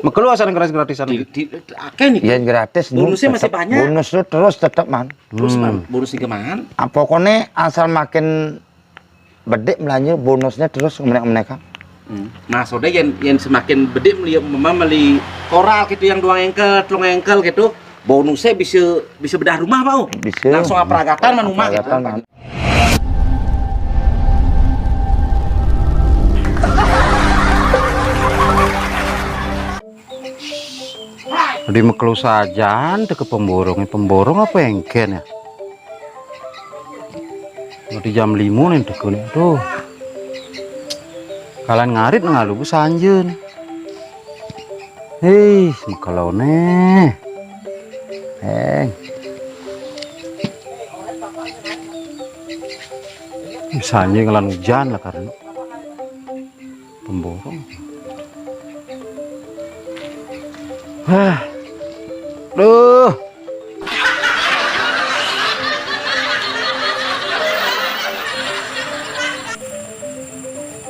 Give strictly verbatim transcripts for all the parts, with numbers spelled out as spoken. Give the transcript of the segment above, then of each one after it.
Mekelo asal gratis-gratisan. Di, di, akeh nih. Yén gratis, bonusnya masih tetep banyak. Bonus tuh terus tetep, Man. Terus, Man, bonus iki, Man. Ah, pokoknya asal makin bedik belanja, bonusnya terus menek-menekan. Hmm. Nah, soalnya yang, yang semakin bedik meli, mama meli koral gitu, yang dua engkel, telung engkel gitu, bonusnya bisa, bisa bedah rumah, Pak. Bisa. Langsung apragatan, Man, rumah gitu. Apragatan, Man. Di mekelo sajan teke pemborong, pemborong apa engken ya? Berarti jam lima nih teke nih. Tuh. Kalian ngarit ngalu sanjen. Hei, mekelo nih. Eh. Sanjen ngelan hujan lah karena pemborong. Hah. Duh.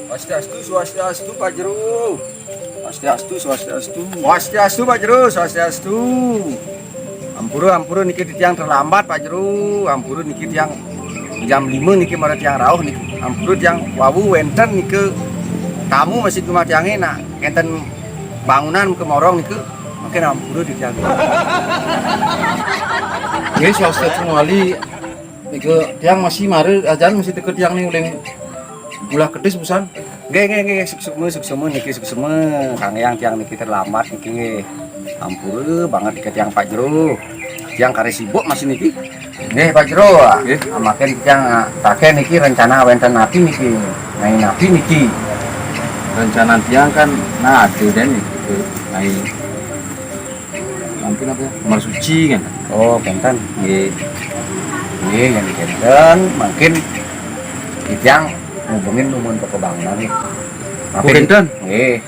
Swastiastu, swastiastu, Pak Jero. Swastiastu, swastiastu. Swastiastu, Pak Jero, swastiastu. Ampura, ampura niki titiang terlambat, Pak Jero. Ampura niki tiang jam lima niki mara tiang rauh niki. Ampura tiang wau wénten nika tamu masih rumah tiangé nak énten bangunan kemorong nika. Mangkin ampura titiang. Nggih, swastiastu wali. Nika tiang masih mara ajan masih teka tiang nih uling ulah kedis busan. Nggih, nggih, nggih, suksma, suksma niki suksma. Kang Yang tiang niki terlambat niki nggih. Ampura banget niki tiang Pak Jero. Tiang kare sibuk masih niki. Nggih, Pak Jero. Nggih. Amaken tiang, ah, takén niki rencana wénten napi niki? Napi niki? Rencana tiang kan nah ada dan niki naik mungkin apa ya? Kamar suci kan. Oh, kénten. Nggih. Nggih, yang kénten mungkin tiang ngubungin numun ke kebangunan nih. Oh, kénten? Nggih.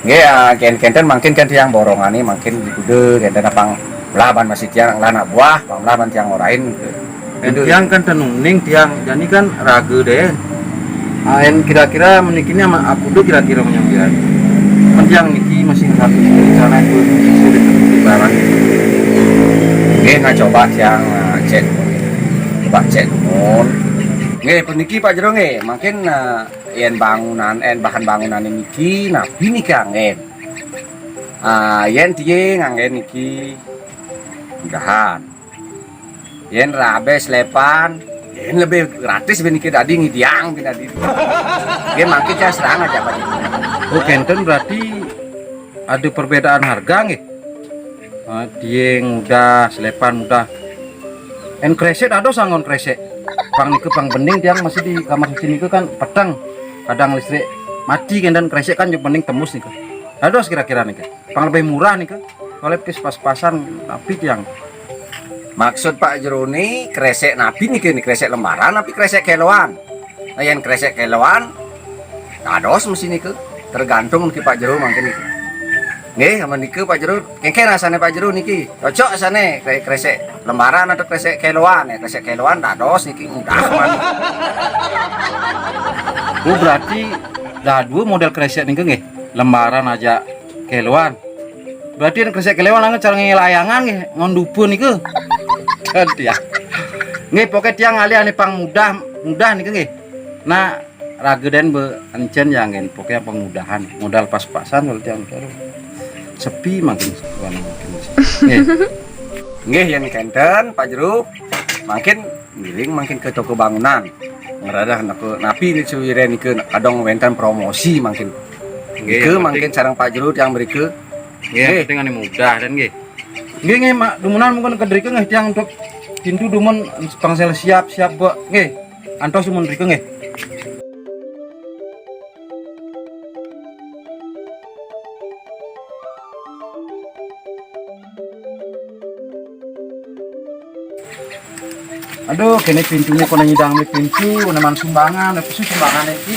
Nggih, ya, kén-, kénten mungkin kan tiang borongan nih, mungkin di kuda, kénten apa laban masih tiang lah anak buah, pang laban tiang orain. Yén tiang kan tenung ning tiang, jani kan raga deh. Ah, yén kira-kira meniki ini sama aku tuh kira-kira menyambian. Kan tiang niki masih satu rencana itu sudah barang. Nggih, nah coba tiang, ah, cek. Coba cek numun. Nggih, puniki Pak Jero nggih, mungkin, ah, yén bangunan, yén bahan bangunan niki, napi niki anggén. Ah, yén tié nganggén niki mudahan. Yén rabé slépan, yén lebih gratis bin niki dadi ngidiang bin dadi. Nggih mangkin saya serang aja Pak. Oh, kénten berarti ada perbedaan harga nggih. Ah, tié mudah, slépan mudah. Yén kresek ada sanggon kresek. Pang niki pang bening tiang masih di kamar suci niki kan peteng. Kadang listrik mati kan dan kresek kan bening tembus niki. Ada kira-kira niki. Pang lebih murah niki. Kalau pis pas-pasan tapi tiang. Maksud Pak Jero ni kresek napi niki ni, kresek lembaran tapi kresek keloan? Nah, yén kresek keloan, dados mesti niki. Tergantung niki Pak Jero mangkin niki. Nggih, sama niki Pak Jero. Kéngkén rasane Pak Jero niki. Cocok rasane kre-, kresek lembaran atau kresek keloan ya? Kresek keloan dados niki mudah man. Oh, berarti dah dua model kresek niki nggih. Lembaran aja keloan. Berarti yang kresek kelewan langan cara ngelayangan nggih, ngon dupa nika. Dan tiang. Nggih, poké tiang alih ane pang mudah, mudah nika nggih. Nah, raga den be encen ya nggih, poké pang mudahan, modal pas-pasan kalau tiang karo. Sepi mangkin, mangkin. Nggih. Nggih, yen kenten, Pak Jero. Mangkin ngiring mangkin ke toko bangunan. Ngeradah nako napi ni suwire nika kadang wenten promosi mangkin. Nggih, nika mangkin sareng Pak Jero tiang mrika. Nggih, nggih. Penting ane mudah dan nggih. Nggih, nggih, Mak, dumunan mungkin kedrika nggih tiang untuk pintu dumun pangsel siap-siap, Mbok. Nggih. Antos dumun mrika nggih. Aduh, kene pintunye kono nyidang me pintu, neman sumbangan, pesu sumbangan iki.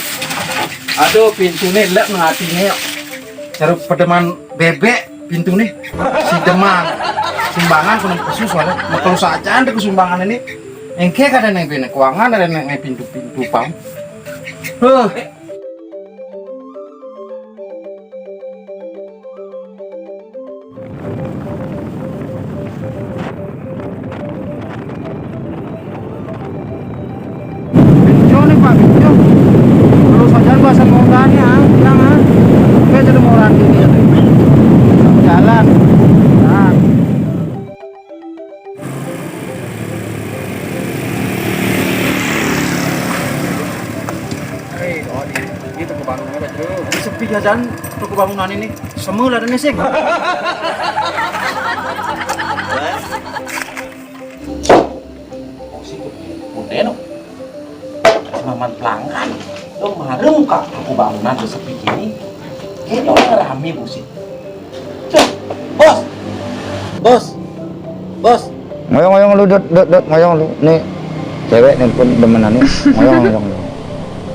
Aduh, pintune lek nang atine. Cara pedeman bebek pintune. Si deman. Sumbangan kono pesu soalnya. Mekel saja ndek sumbangan ini. Engke kada nang bene keuangan ada nang pintu-pintu pam. Huh. Dan toko bangunan ini semua lah ada nesek. Udah no. Maman pelanggan. Dong marem kak toko bangunan sepi gini. Kayaknya orang rame, buset. Tuh, bos. Bos. Bos. Ngoyong-ngoyong lu, Dot, Dot, Dot, ngoyong lu. Nih, cewek nelpon demenan nih. Ngoyong, ngoyong, ngoyong.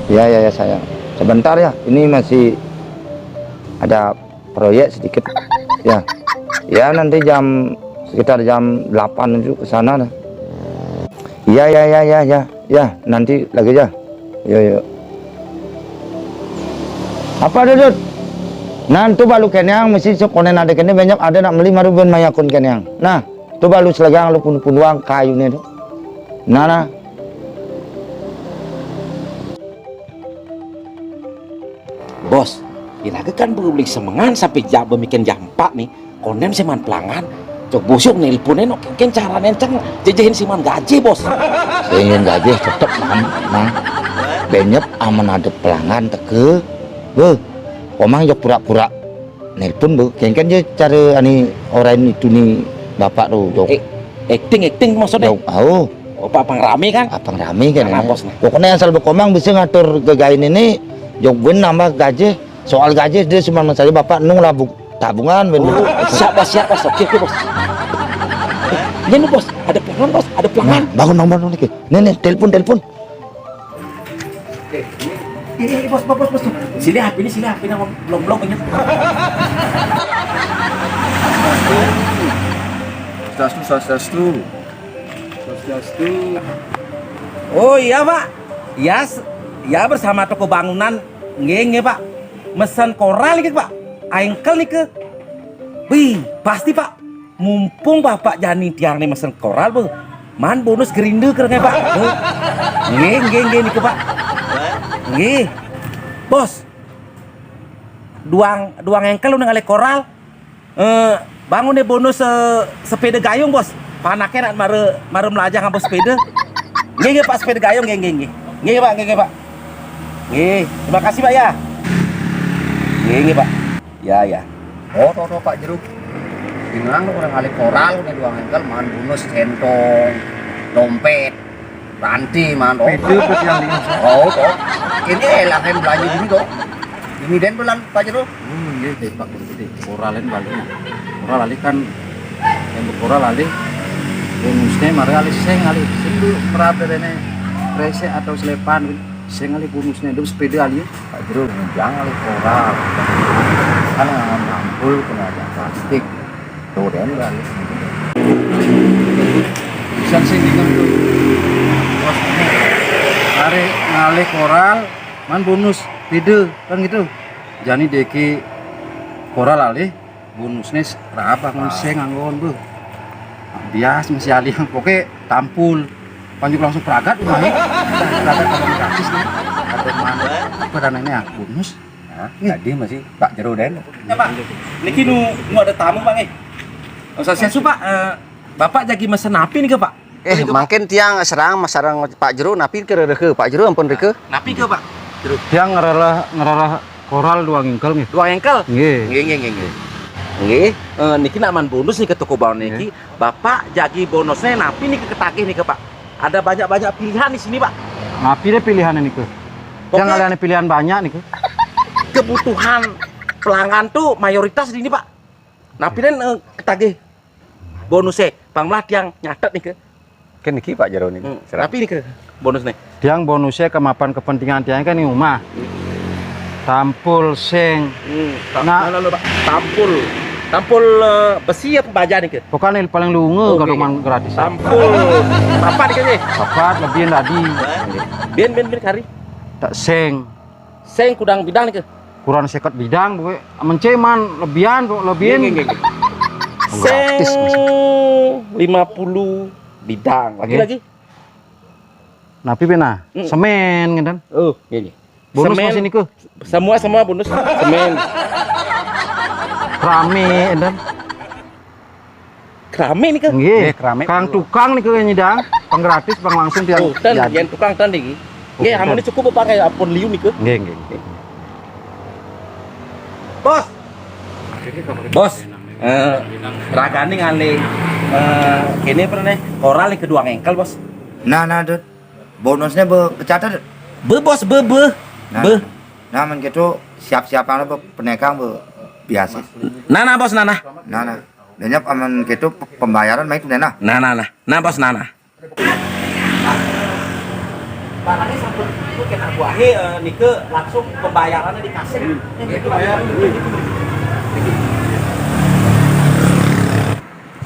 Ya, ya, ya, sayang. Sebentar ya, ini masih ada proyek sedikit. Ya. Ya, nanti jam, sekitar jam delapan itu ke sana dah. Ya, ya, ya, ya, ya. Ya, nanti lagi ya. Yo, yo. Apa, Dudut? Nah, tu balu kenyang, mesti sok konen ada kene banyak ada nak meli maru ben mayakun kenyang. Nah, tu balu selegang lu pun-pun doang kayu ni tu. Nah, nah. Bos, iraga kan beli semengan sampai jam, bemikin jam empat nih. Konen si man pelangan. Cok busuk nelpon eno, kengken carane ceng jejehin si man gaji, bos. Sing gaji tetep man, man. Benyep aman ada pelangan teke. Beh, komang jok pura-pura nelpon, beh. Kengken je cara ani orang itu nih bapak tu, jok. Eh, acting, acting maksudnya? Jok, au. Oh, apa pang rame kan? Apa pang rame kan? Nah, bos, nah. Pokoknya asal bekomang bisa ngatur gegain ini, jok ben nambah gaji. Soal gaji dia cuma saja bapak nung lah bu-, tabungan ben. Oh, siap, bos, siap, bos. Oke, oke, bos. Ini nih, bos, ada pelanggan, bos, ada pelanggan. Nah, bangun, bangun, bangun, oke. Nih, nih, telepon, telepon. Oke, ini, ini, ini, bos, bos, bos, bos. Sini H P ini, sini H P ini, belum, belum, ingat. Swastiastu, swastiastu. Swastiastu. Oh iya, Pak. Ya, s-, ya, bersama toko bangunan. Nggih, nggih, Pak. Mesen koral niki, Pak. Aengkel nike. Wih, pasti, Pak. Mumpung Bapak jani tiang nih mesen koral, beh. Man bonus gerinde kerenge, Pak. Beh. Nggih, nggih, nggih nike, Pak. Nggih. Bos. Duang, duang engkel udah ngalih koral. Eh, bangun deh bonus, eh, sepeda gayung, bos. Panaknya nak mare, mare melajah ngabos sepeda. Nggih, nggih, Pak, sepeda gayung, nggih, nggih, nggih. Nggih, Pak, nggih, nggih, Pak. Nggih, terima kasih, Pak, ya. Nggih, nggih, Pak. Ya, ya. Oh, toh, toh, Pak Jero. Bingung lu orang ngalih koral, nih, duang engkel, man bonus, centong, dompet. Ranti, man, oh. Beda bet yang di. Oh, toh. Ini elah kan belanja gini, toh. Ini den bulan, Pak Jero. Hmm, nggih, nggih, Pak Guru gedé. Koralin balik. Koral alih kan yang berkoral alih. Bonusnya mari alih sing alih. Sing dulu kerap rene. Kresek atau selepan. Sing alih bonusnya. Dulu sepeda alih. Pak Jero ngundang alih koral. Kan yang nampul kena ada plastik. Tuh, den balik. Bisa sing ingat tuh. Bos, hari ngalih koral, man bonus, beda, kan gitu. Jani deki koral alih, bonusnya s-, berapa, ngon seng anggon, bu. Bias masih alih, pokoknya tampul. Panjuk langsung peragat, udah, nih. Peragat kalau gratis, nih. Atau mana, apa dananya, bonus. Hah? Nih. Tadi masih Pak Jero den. Ya, Pak. Niki nu, nu ada tamu, Pak, nih. Usah siap, Pak. Eh, Bapak jagi mesen napi nih, Pak? Eh, mangkin tiang serang, sareng Pak Jero, napi ke rereke? Pak Jero ampun reke. Napi ke, Pak? Jero. Tiang ngereleh, ngereleh koral dua ngingkel nih. Dua ngingkel? Nggih. Nggih, nggih, nggih, nggih. Nggih, eh, niki nak man bonus nih ke toko bangunan niki. Nggih. Bapak jagi bonusnya napi nih ke ketagih nih ke, Pak? Ada banyak-banyak pilihan di sini, Pak. Napi deh pilihan ini ke? Yang pokoknya ada pilihan banyak nih ke. Kebutuhan pelanggan tuh mayoritas di sini, Pak. Napi deh, eh, ketagih bonusnya? Bang Melah tiang nyatet nih ke. Kan niki Pak Jero nih. Hmm, serang. Napi nih ke bonus nih? Tiang bonusnya kemapan kepentingan tiang kan di rumah. Tampul seng. Hmm, ta-, nah, nah, nah, Pak. Tampul. Tampul, eh, besi apa baja nih ke? Pokoknya paling lunga. Oh, kalau oke. Man gratis. Tampul. Apa nih ke nih? Papat lebih tadi. Bien, bien, bien kari. Tak seng. Seng kudang bidang nih ke? Kurang seket bidang, bu. Menceman lebihan, bu, lebihan. Nggih, nggih, nggih. Gratis, seng lima puluh bidang. Lagi, nggih, lagi. Napi pina? Hmm. Semen, ngeten. Oh, nggih, nggih. Bonus semen. Masih niku? Semua, semua bonus. Semen. Rame, ngeten. Kerame niku? Nggih. Nggih, kerame. Kang tukang niku nyidang, pang gratis, pang langsung tiang. Oh, ten, jadi. Yen tukang ten niki. Oh, nggih, ten. Amun cukup apa kayak apun liu niku? Nggih, nggih. Nggih. Bos. Bos. Eh, ragané ngalih, eh, kéné apa né? Koral nih kedua ngéngkel, Bos. Nah, nah, Dut. Bonusnya be kecatet. Be, Bos, be, be. Nah, be. Nah, men gitu siap-siap anu be penekang be biasa. Nah, nah, Bos, nah, nah. Nah, nah. Denya aman gitu pe-, pembayaran mah itu nah. Nah, nah, nah. Nah, Bos, nah, nah. Barangnya sampun itu kena buahe, eh, nike langsung pembayarannya dikasih.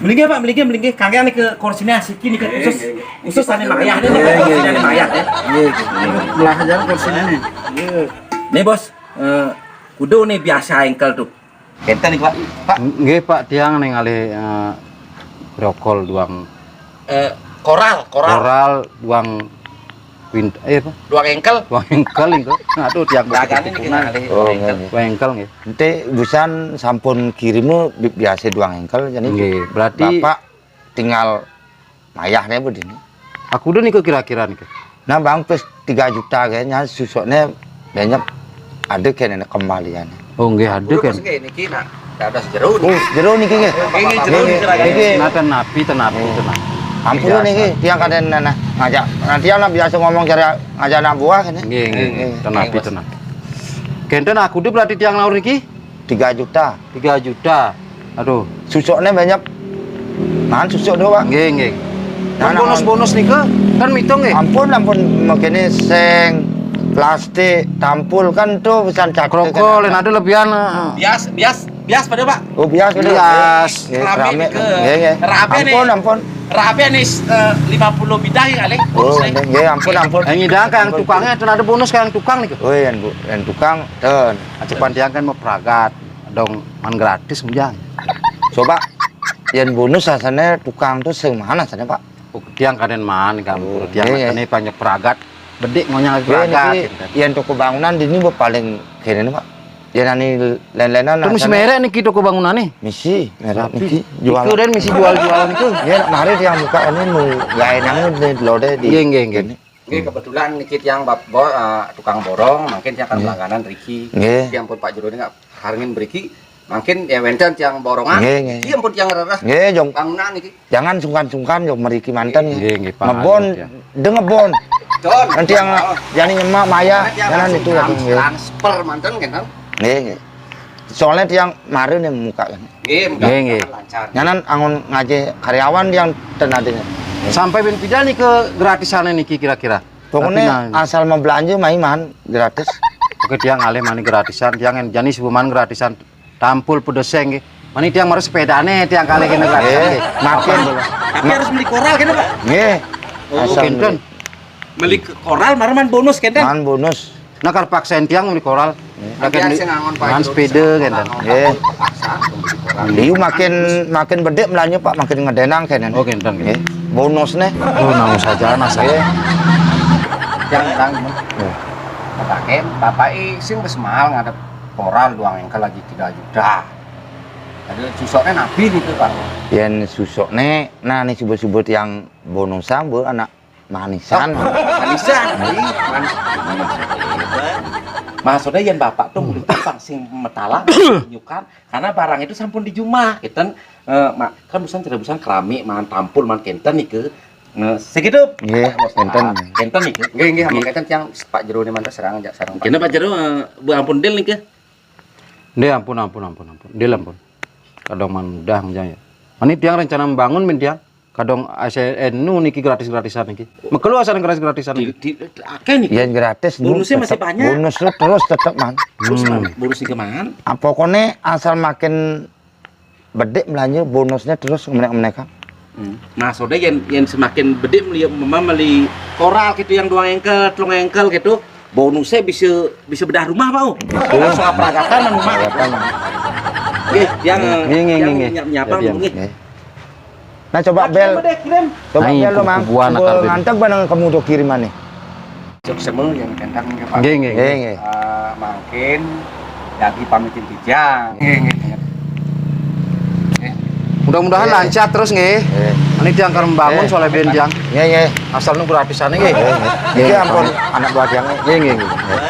Melinggih, Pak, melinggih, melinggih. Kangge nike kursinya asiki nike khusus, khusus ane mayah nih, nike kursinya ane mayah ya. Iya, iya. Melah aja kursinya nih. Nih, Bos, eh, kudu nih biasa engkel tuh. Kenten nih, Pak. Pak. Nggih, Pak, tiang ning ngalih, eh, brokol duang. Eh, koral, koral. Koral duang kuint-, eh, apa? Duang engkel. Duang engkel niku. Aduh, tiang dagangnya niki ngalih. Oh, engkel. Nggih, nggih. Duang engkel nggih. Ente busan sampun kirim bi-, biasa duang engkel, jadi nggih, berarti Bapak tinggal mayahnya begini. Aku udah niku kira-kira niku. Nah, Bang, pas tiga juta kayaknya susuknya banyak ada kayaknya kembaliannya. Oh, nggih, ada kan. Nggih, niki nak dados jero niki. Oh, jero niki nggih. Nggih, jero niki. Niki. Nah, tenapi, tenapi, tenapi. Ampun niki, tiang kadang nah, nah, ngajak. Nah, tiang lah biasa ngomong cara ngajak anak buah kan. Nggih, nggih, nggih. Tenapi, tenapi. Kenten aku udah berarti tiang laur niki. Tiga juta. Tiga juta. Aduh. Susuknya banyak. Nah, susuk doang, Pak. Nggih, nggih. Nah, nah, bonus-bonus nika kan mitung nggih. Ampun, ampun, makanya seng, plastik, tampul kan tuh pisan catet. Kroko, kan. Lain ada lebihan, eh. Bias, bias, bias pada, Pak. Oh, bias pada. Bias. Nggih, rame rame. Nggih, nggih. Rame nih. Ampun, ampun. Rame nih, eh, lima puluh bidang ya kali. Oh, nggih, ampun, ampun. Yang nyidang kang tukangnya, ten ada bonus kang tukang nih. Oh, yang bu-, yang tukang, ten. Aja pantiang kan mau pragat. Dong, man gratis, Bujang. Coba, yen bonus asane tukang tuh sing mana asane, Pak? Oh, tiang kaden man, kan. Oh, tiang iya, iya. Ini banyak pragat. Bedik ngonyang pragat, gitu kan. Yen toko bangunan di ini paling kene, Pak. Yen ani len-lenan. Terus asane merek niki toko bangunan nih? Misi, merek niki. Jual. Iku dan misi jual-jual itu. Ya, mari tiang buka ini mau gawe nang di lode di. Iya, iya, iya. Ini. Nggih, kebetulan niki tiang bab-, bo-, eh, tukang borong, mungkin tiang akan langganan riki. Nggih. Tiang pun Pak Jero ini nggak harengin beriki, mungkin ya wenten tiang borongan. Nggih, nggih. Tiang pun tiang rereh. Nggih, jong. Bangunan niki. Jangan sungkan-sungkan jong meriki manten. Nggih, nggih, Pak. Ngebon, de ngebon. Don. Nanti yang jani nyemak maya, karena tiang jangan langsung itu ya, trans-, nggih. Transfer manten gitu. Nggih, nggih. Soalnya tiang mari nih muka kan. Nggih, muka lancar. Nyanan angon ngaje karyawan yang tenadanya. Sampai ben pida nih ke gratisannya niki kira-kira? Pokoknya tapi nah, asal mau belanja maiman gratis. Oke, tiang alih mani gratisan, tiang yang jani sebuman gratisan tampul pedeseng nggih. Mani tiang mareh sepedane tiang kali kene gratisan nggih. Makin. Tapi harus beli koral kene, Pak? Nggih. Oh, asal kinten. Beli. Beli ke koral, mareh man bonus kenten? Man bonus. Nah, kal paksain tiang beli koral. Nggih. Lagi beli man sepeda kenten. Nggih. Liu makin, makin bedek belanja, Pak, makin ngedenang kenten. Oh, kenten. Nggih. Bonus nih. Oh, nang saja nasa. Nggih. Yang bilang, nggih. Kataken, Bapak i sing wis mahal ngadep koral duang engkel lagi tiga juta. Ada susuknya nabi gitu, Pak. Yen susuknya, nah, nih, sebut-sebut yang bonus sambut anak manisan. Oh, manisan. Ih, manis. Maksudnya yang Bapak tuh mulai tukang sing metala, nyukan, karena barang itu sampun di jumah. Kita, eh, ma-, kan busan cerita busan keramik, man tampul, man kenten nih ke. Nah, segitu. Nggih, kenten. Kenten nih ke. Nggih, nggih, amun kenten tiang Pak Jero ini mantas serang aja, serang Pak. Kena Pak Jero, eh, Bu ampun dil nih ke. Nggih, ampun, ampun, ampun, ampun. Dil ampun. Kadang man udah menjang ya. Ini tiang rencana membangun, men tiang. Kadang A C N nu niki gratis-gratisan niki. Mekelu asal gratis-gratisan niki. Di, di, akeh niki. Yen gratis, bonusnya masih tetep banyak. Bonus lu terus tetep, man. Terus, man, bonus niki, man. Ah, pokoknya asal makin bedik belanja, bonusnya terus menek-menekan. Hmm. Nah, soalnya yen, yen semakin bedik meli, mama meli koral gitu yang duang engkel, telung engkel gitu, bonusnya bisa, bisa bedah rumah, Pak. Oh. Bisa. Langsung apragatan rumah. Apragatan. Nggih, yang, nggih, nggih, yang nggih, nggih. Nyiap-nyiapan dulu, nggih. Nggih. Nah, coba bel. Coba bel lo, Mang. Nah, itu bubuhan akar nganteg barang kamu tuh kiriman nih. Suksema yang kentang ya, Pak. Nggih, nggih. Nggih, nggih. Eh, mangkin lagi pamitin tijang. Nggih, nggih. Nggih. Mudah-mudahan lancar terus nggih. Nggih. Ini tiang kan membangun soalnya ben tiang. Nggih, nggih. Asal nu gratisan nggih. Nggih, nggih. Nggih, ampun anak buah tiang. Nggih, nggih, nggih. Nggih.